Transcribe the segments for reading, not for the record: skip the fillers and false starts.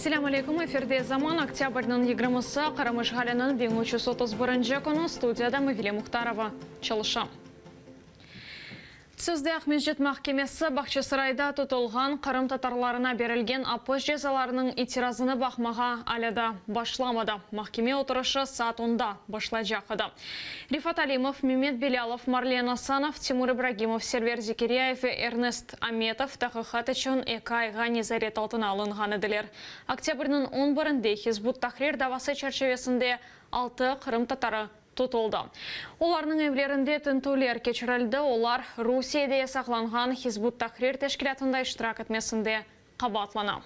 Selâm aleyküm, efirde Zaman, oktâbrniñ yigirmisi, Qırım işğaliniñ 1331 künü, studiyada Mavile Muhtarova çalışa. Sözde Aqmescit mahkemesi Bağçasarayda tutulğan qırımtatarlarına berilgen apis cezalarınıñ itirazını baqmağa alâ da başlamadı. Mahkeme oturışı saat onda başlaycaq edi. Refat Alimov, Memet Belâlov, Marlen Asanov, Timur İbragimov, Server Zekiryayev ve Ernest Ametov taqiqat içün eki ayğa nezaret altına alınğan ediler. Oktâbrniñ on birinde Hizb ut-Tahrir davası çerçivesinde altı qırımtatarı tutuldı. Olarnıñ evlerinde tintüvler keçirildi, olar Rusiyede yasaqlanğan Hizb ut-Tahrir teşkilâtında iştirak etmesinde qabaatlana.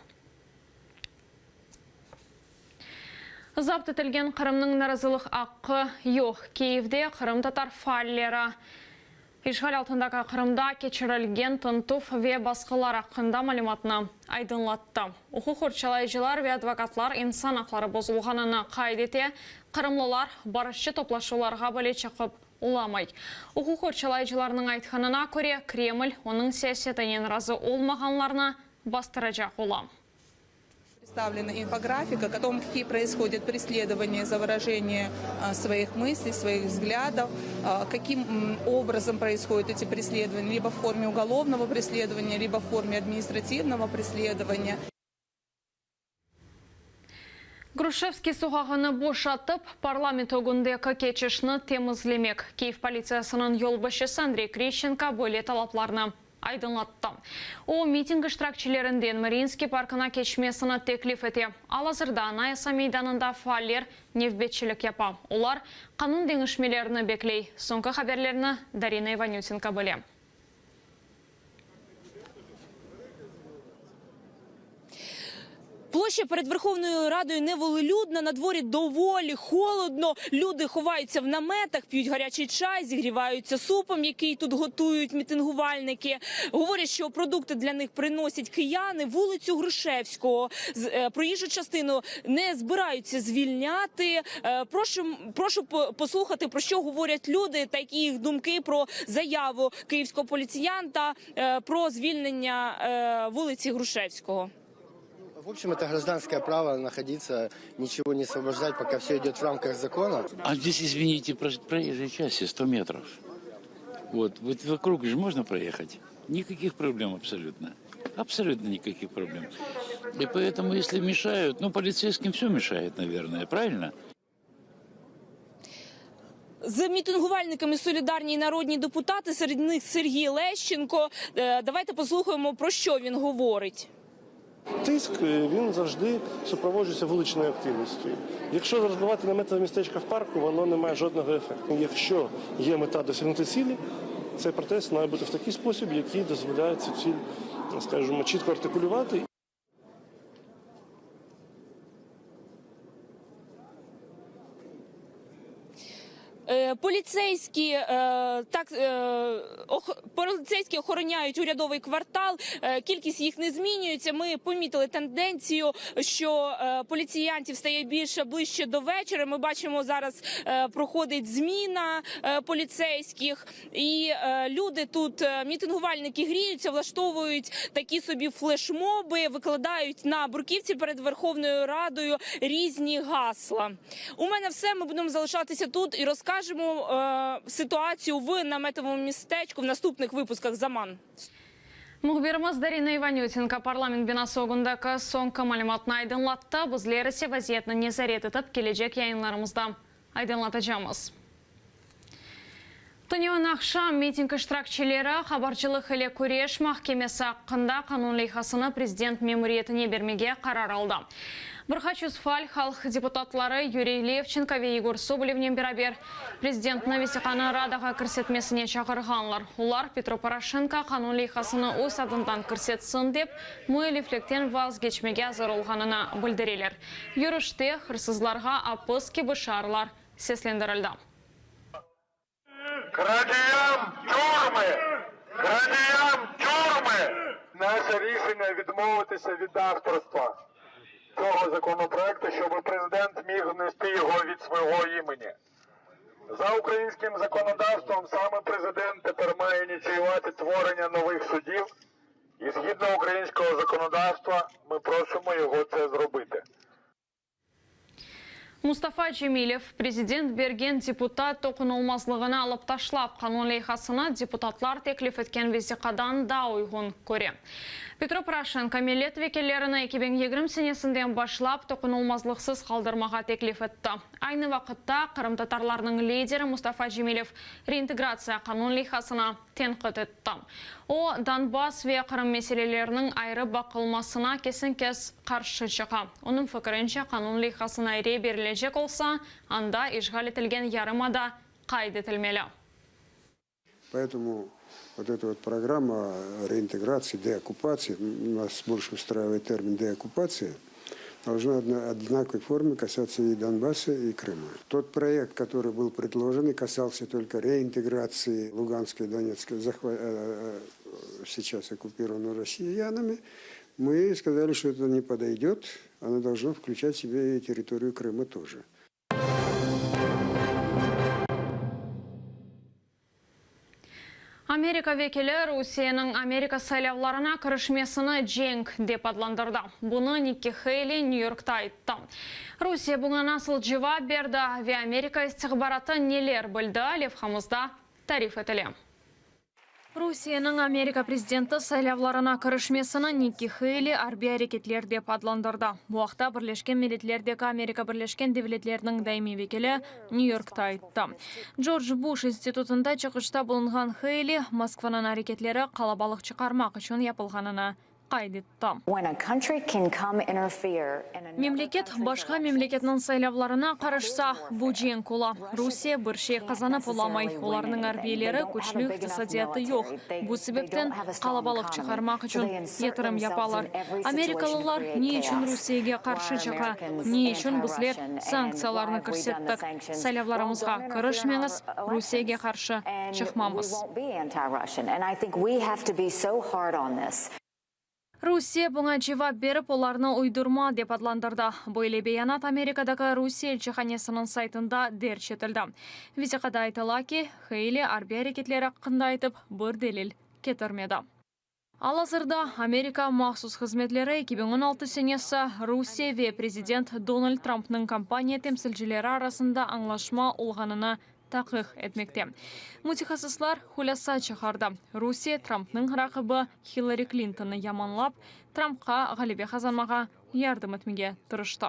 Zapt etilgen Qırımnıñ narazılıq aqqı yoq, Kiyevde qırımtatar faalleri İşğal altındaki Qırımda keçirilgen tintüv ve basqılar aqqında malümatnı aydınlattı. Uquq qorçalayıcılar ve advokatlar insan aqları bozulğanını qayd ete, qırımlılar barışçı toplaşuvlarğa bile çıqıp olamay. Uquq qorçalayıcılarnıñ aytqanına köre, Kreml onıñ siyasetinen razı olmağanlarnı bastıracaq ola. Представлена инфографика о том, какие происходят преследования за выражение своих мыслей, своих взглядов, каким образом происходят эти преследования, либо в форме уголовного преследования, либо в форме административного преследования. Gruşevskiy soqağını boşatıp, parlament ögündeki keçişni temizlemek, Kiyev politsiyasınıñ yolbaşçısı Andrey Krişçenko böyle talaplarnı aydınlattı. O, miting iştirakçilerinden Mariinskiy parkına keçmesini teklif ete. Al-azırda Anayasa meydanında faaller nevbetçilik yapa. Olar qanun deñişmelerini bekley. Soñki haberlerni Darina İvanütenko bile. Площа перед Верховною Радою невелолюдна, на дворі доволі холодно. Люди ховаються в наметах, п'ють гарячий чай, зігріваються супом, який тут готують мітингувальники. Говорять, що продукти для них приносять кияни. Вулицю Грушевського, проїжджу частину не збираються звільняти. Прошу, прошу послухати, про що говорять люди та які їх думки про заяву київського поліціянта про звільнення вулиці Грушевського. В общем, это гражданское право находиться, ничего не освобождать, пока все идет в рамках закона. А здесь, извините, проезжей части 100 метров. Вот, вот вокруг же можно проехать? Никаких проблем абсолютно. Абсолютно никаких проблем. И поэтому, если мешают, ну, полицейским все мешает, наверное, правильно? З мітингувальниками солідарні народні депутати, серед них Сергій Лещенко. Давайте послухаємо, про що він говорить. Тиск, він завжди супроводжується вуличною активністю. Якщо розбивати наметове містечко в парку, воно не має жодного ефекту. Якщо є мета досягнути цілі, цей протест має бути в такий спосіб, який дозволяє цю ціль, скажімо, чітко артикулювати. Поліцейські, так, поліцейські охороняють урядовий квартал, кількість їх не змінюється. Ми помітили тенденцію, що поліціянтів стає більше ближче до вечора. Ми бачимо, зараз проходить зміна поліцейських, і люди тут, мітингувальники, гріються, влаштовують такі собі флешмоби, викладають на бруківці перед Верховною Радою різні гасла. У мене все, ми будемо залишатися тут і розкажемо ситуацію в наметовому містечку в наступних випусках «Заман». Mühbirimiz Darina İvanütenko parlament binası ögündeki soñki malümatnı aydınlattı. Bizler ise vaziyetni nezaret etip, kelecek yayınlarımızda aydınlatacamız. Tünevin aqşam miting iştirakçileri Qabarcılıq ile küreş mahkemesi aqqında qanun leyhasını prezident memuriyetine bermege qarar aldı. Bir qaç yüz faal halq deputatları Yuriy Levçenko ve İgor Sobolevnen beraber prezidentni vesiqanı Radağa kirsetmesine çağırğanlar. Olar Petro Poroşenko qanun leyhasını öz adından kirsetsin dep, müelliflikten vazgeçmege azır olğanını bildireler. Yürüşte hırsızlarğa apis kibi şiarlar seslendirildi. Kradiyam türmı! Kradiyam türmı! Наше рішення відмовитися від авторства цього законопроекту, щоб президент міг внести його від свого імені. За українським законодавством саме президент тепер має ініціювати творення нових судів. І згідно українського законодавства ми... Ми просимо його це зробити. Mustafa Cemilev prezident bergen deputat toqunılmazlığını alıp taşlav qanun leyhasını deputatlar teklif etken vesiqadan daa uyğun köre. Petro Poroşenko millet vekillerini 2020 senesinden başlap toqunılmazlıqsız qaldırmağa teklif etti. Aynı vaqıtta qırımtatarlarnıñ lideri Mustafa Cemilev reintegratsiya qanun leyhasını tenqit etti. O, Donbass ve Qırım meseleleriniñ ayrı baqılmasına kesen-kes qarşı çıqa. Onıñ fikirince, qanun leyhasına rey berilecek olsa, anda işğal etilgen yarımada qayd etilmeli. Поэтому вот эта вот программа реинтеграции, деоккупации, нас больше устраивает термин деоккупация, должна в одинаковой форме касаться и Донбасса, и Крыма. Тот проект, который был предложен и касался только реинтеграции Луганской и Донецкой, захва- э, э, сейчас оккупированной россиянами, мы сказали, что это не подойдет, она должна включать в себе и территорию Крыма тоже. Amerika vekili Rusiyeniñ Amerika saylavlarına kirişmesini cenk dep adlandırdı. Bunı Nikki Heyli Nyu-Yorkta ayttı. Rusiye buña nasıl cevap berdi ve Amerika istihbaratı neler bildi, levhamızda tarif etile. Rusiyeniñ Amerika prezidenti saylavlarına kirişmesini Nikki Heyli arbiy areketler dep adlandırdı. Bu aqta Birleşken Milletlerdeki Amerika Birleşken Devletleriniñ daimiy vekili Nyu-Yorkta ayttı. Corc Buş institutında çıqışta bulunğan Heyli, Moskvanıñ areketleri qalabalıq çıqarmaq içün yapılğanını qayd etti. Memleket başqa memleketniñ saylavlarına qarışsa, bu cenk ola. Rusiye bir şey qazanıp olamay, olarnıñ arbiyleri, küçlü iqtisadiyatı yoq, bu sebepten qalabalıq çıqarmaq içün yatırım yapalar. Amerikalılar ne içün Rusiyege qarşı çıqa, ne içün bizler sanktsiyalarnı kirsettik? Saylavlarımızğa kirişmeñiz, Rusiyege qarşı çıqmamız. Rusiye buña cevap berip, olarnı uydurma dep adlandırdı. Böyle beyanat Amerikadaki Rusiye elçihanesiniñ saytında derc etildi. Vesiqada aytıla ki, Heyli arbiy areketleri aqqında aytıp, bir delil ketirmedi. Al-azırda Amerika mahsus hızmetleri 2016 senesi Rusiye ve prezident Donald Trampnıñ kampaniya temsilcileri arasında añlaşma olğanını taqiq etmekte. Mütehassıslar hulâsa çıqardı, Rusiye Trampnıñ raqibi Hillari Klintonnı yamanlap, Trampqa ğalebe qazanmağa yardım etmege tırıştı.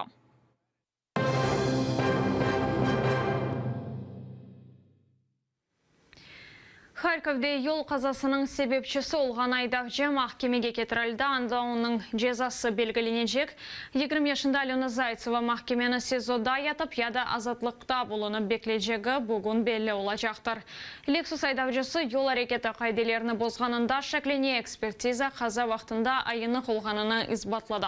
Harkovde yol qazasınıñ sebepçisi olğan aydavcı mahkemege ketirildi, anda onıñ cezası belgilenecek. 20 yaşında Alöna Zaytseva mahkemeni SİZOda yatıp ya da azatlıqta bulunıp bekleycegi bugün belli olacaqtır. Lexus aydavcısı yol areketi qaidelerini bozğanında şeklene, ekspertiza qaza vaqtında ayınıq olğanını isbatladı.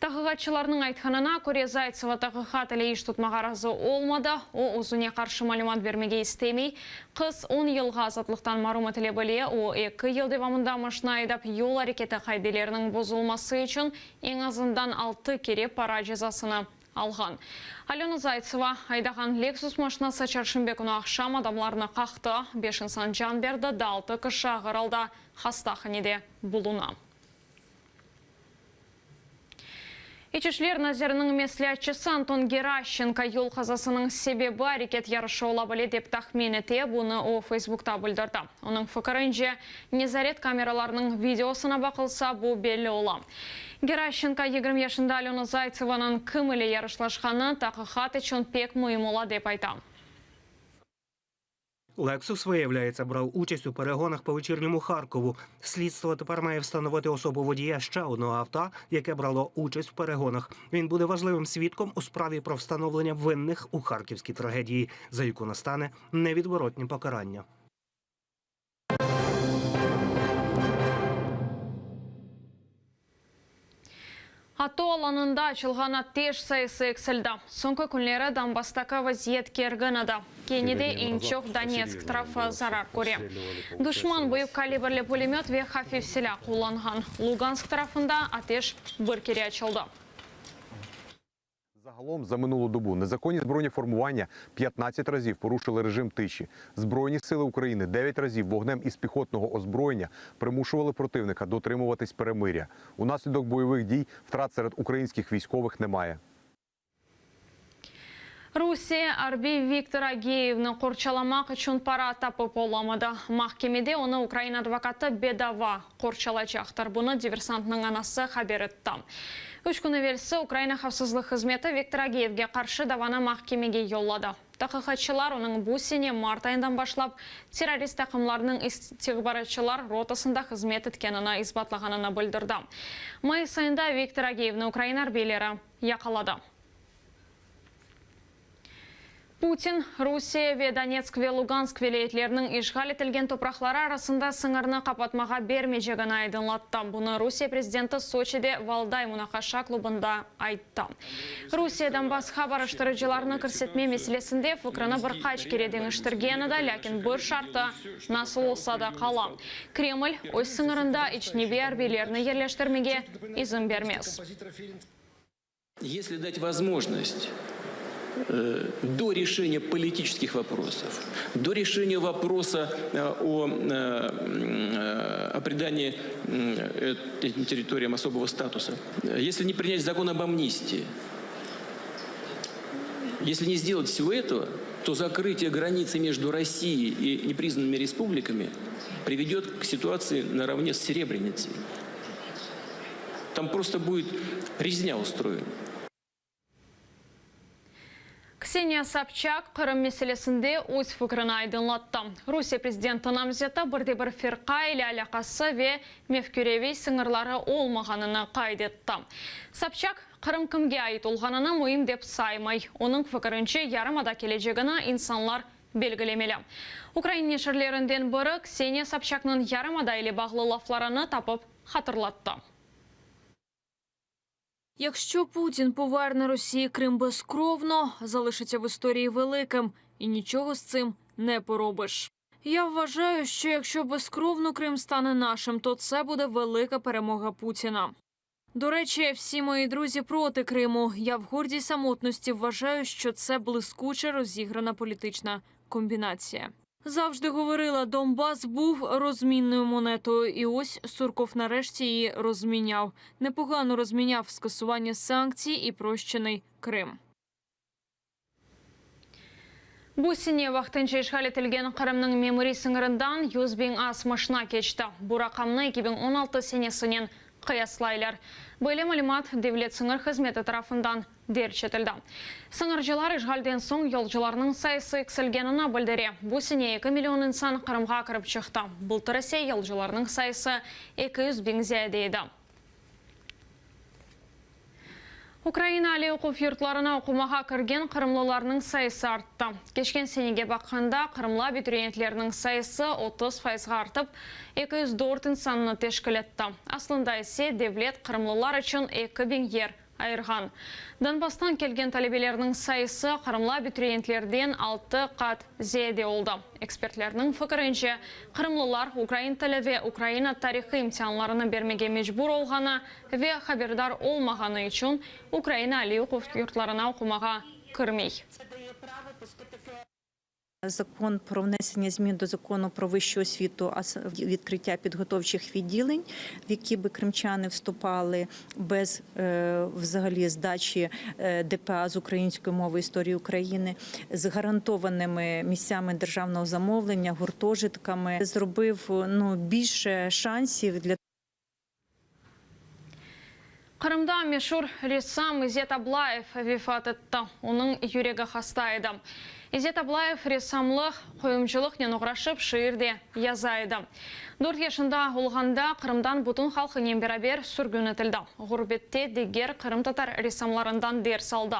Tahqiqatçılarnıñ aytqanına köre, Zaytseva tahqiqat ile iş tutmağa razı olmadı, o, özüne qarşı malümat bermege istemey. Qız on yılğa azatlıqtan marum etile bile, o, eki yıl devamında maşina aydap yol areketi qaideleriniñ bozulması içün eñ azından altı kere para cezasını alğan. Alöna Zaytseva aydağan Lexus maşinası çarşenbe künü aqşam adamlarnı qaqtı, beş insan can berdi, daa altı kişi ağır alda hastahanede buluna. İç işler naziriniñ mesleatçısı Anton Geraşçenko yol qazasınıñ sebebi areket yarışı ola bile dep tahmin ete, bunı o Facebookta bildirdi. Onıñ fikirince, nezaret kameralarınıñ videosına baqılsa, bu belli ola. Geraşçenko, 20 yaşında Alöna Zaytsevanıñ kim ile yarışlaşqanı taqiqat içün pek müim ola, dep ayta. Лексус, виявляється, брав участь у перегонах по вечірньому Харкову. Слідство тепер має встановити особу водія ще одного авто, яке брало участь в перегонах. Він буде важливим свідком у справі про встановлення винних у харківській трагедії, за яку настане невідворотнє покарання. ATO alanında açılğan ateş sayısı eksildi. Soñki künleri Donbasstaki vaziyet kergin edi. Kene de eñ çoq Donetsk tarafı zarar köre. Duşman büyük kalibrli pulemöt ve hafif silâ qullanğan. Lugansk tarafında ateş bir kere açıldı. Загалом за минулу добу незаконні збройні формування 15 разів порушили режим тиші. Збройні сили України 9 разів вогнем із піхотного озброєння примушували противника дотримуватись перемиря. Унаслідок бойових дій втрат серед українських військових немає. Rusiye arbiy Viktor Ageyevni qorçalamaq içün para tapıp olamadı. Mahkemede onı ukrain advokatı bedava qorçalacaqtır. Bunı diversantnıñ anası haber etti. Üç kün evelsi Ukraina havfsızlıq hızmeti Viktor Ageyevge qarşı davanı mahkemege yolladı. Taqiqatçılar onıñ bu sene mart ayından başlap terrorist taqımlarınıñ istihbaratçılar rotasında hızmet etkenini isbatlağanını bildirdi. Mayıs ayında Viktor Ageyevni ukrain arbiyleri yaqaladı. Putin, Rusiye ve Donetsk ve Lugansk vilâyetleriniñ işğal etilgen topraqları arasında sıñırnı qapatmağa bermeycegini aydınlattı. Bunı Rusiye prezidenti Soçide Valday munaqaşa klubında ayttı. Rusiye Donbassqa barıştırıcılarnı kirsetme meselesinde fikrini bir qaç kere deñiştirgen edi, lâkin bir şartı nasıl olsa da qala, Kreml öz sıñırında ecnebiy arbiylerni yerleştirmege izin bermez. Если дать возможность э, до решения политических вопросов, до решения вопроса э, о, э, о придании этим территориям особого статуса, если не принять закон об амнистии, если не сделать всего этого, то закрытие границы между Россией и непризнанными республиками приведет к ситуации наравне с Серебреницей. Там просто будет резня устроена. Kseniya Sobçak Qırım meselesinde öz fikrini aydınlattı. Rusiye prezidenti namzeti bir de bir firqa ile alâqası ve mefküreviy sıñırları olmağanını qayd etti. Sobçak, Qırım kimge ait olğanını müim dep saymay. Onıñ fikirince, yarımada kelecegini insanlar belgilemeli. Ukrain neşirlerinden biri Kseniya Sobçaknıñ yarımada ile bağlı laflarını tapıp hatırlattı. Якщо Путін поверне Росії Крим безкровно, залишиться в історії великим, і нічого з цим не поробиш. Я вважаю, що якщо безкровно Крим стане нашим, то це буде велика перемога Путіна. До речі, всі мої друзі проти Криму. Я в гордій самотності вважаю, що це блискуче розіграна політична комбінація. Завжди говорила, Донбас був розмінною монетою, і ось Сурков нарешті її розміняв. Непогано розміняв скасування санкцій і прощений Крим. Bu sene vaqtınca işğal etilgen Qırımnıñ memuriy sıñırından 100 biñ az maşina keçti. Bu raqamnı 2016 senesinen qıyaslaylar. Böyle malümat Devlet sıñır hızmeti tarafından derc etildi. Sıñırcılar işğalden soñ yolcularnıñ sayısı eksilgenini bildire. Bu sene 2 million insan Qırımğa kirip çıqtı. Bıltır ise yolcularnıñ sayısı 200 biñ ziyade edi. Ukraina aliy oquv yurtlarına oqumağa kirgen qırımlılarnıñ sayısı arttı. Keçken senege baqqanda qırımlı abituriyentlerniñ sayısı 30 fayızğa artıp, 204 insannı teşkil etti. Aslında ise devlet qırımlılar içün 2000 yer ayırğan. Donbasstan kelgen talebelerniñ sayısı qırımlı abituriyentlerden 6 qat ziyade oldı. Ekspertlerniñ fikirince, qırımlılar ukrain tili ve Ukraina tarihı imtianlarını bermege mecbur olğanı ve haberdar olmağanı içün Ukraina aliy oquv yurtlarına oqumağa kirmey. Закон про внесення змін до закону про вищу освіту, а відкриття підготовчих відділень, в які би кримчани вступали без е, взагалі здачі е, ДПА з української мови історії України, з гарантованими місцями державного замовлення, гуртожитками, зробив ну більше шансів для Qırımda meşur ressam İzet Ablayev vefat etti. Onıñ yüregi hasta edi. İzet Ablayev ressamlıq, quyumcılıqnen oğraşıp şiir de yaza edi. 4 yaşında olğanda Qırımdan bütün halqınen beraber sürgün etildi. Ğurbette diger qırımtatar ressamlarından ders aldı.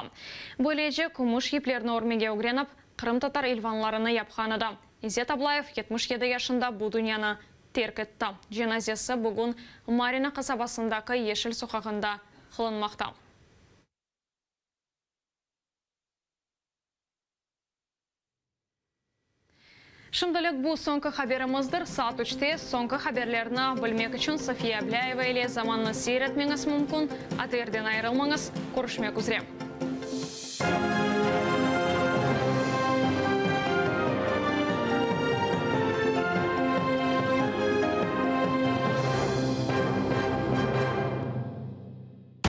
Böylece kümüş yiplerni örmege ögrenip, qırımtatar ilvanlarını yapqan edi. İzet Ablayev 77 yaşında bu dünyanı terk etti. Cenazesi bugün Marina qasabasındaki Yeşil soqağında qılınmaqta. Şimdilik bu soñki haberimizdir. Saat 3-te soñki haberlerni bilmek içün Safiye Ablâyeva ile zamannı seyir etmeñiz mümkün. ATRden ayırılmañız. Körüşmek üzre.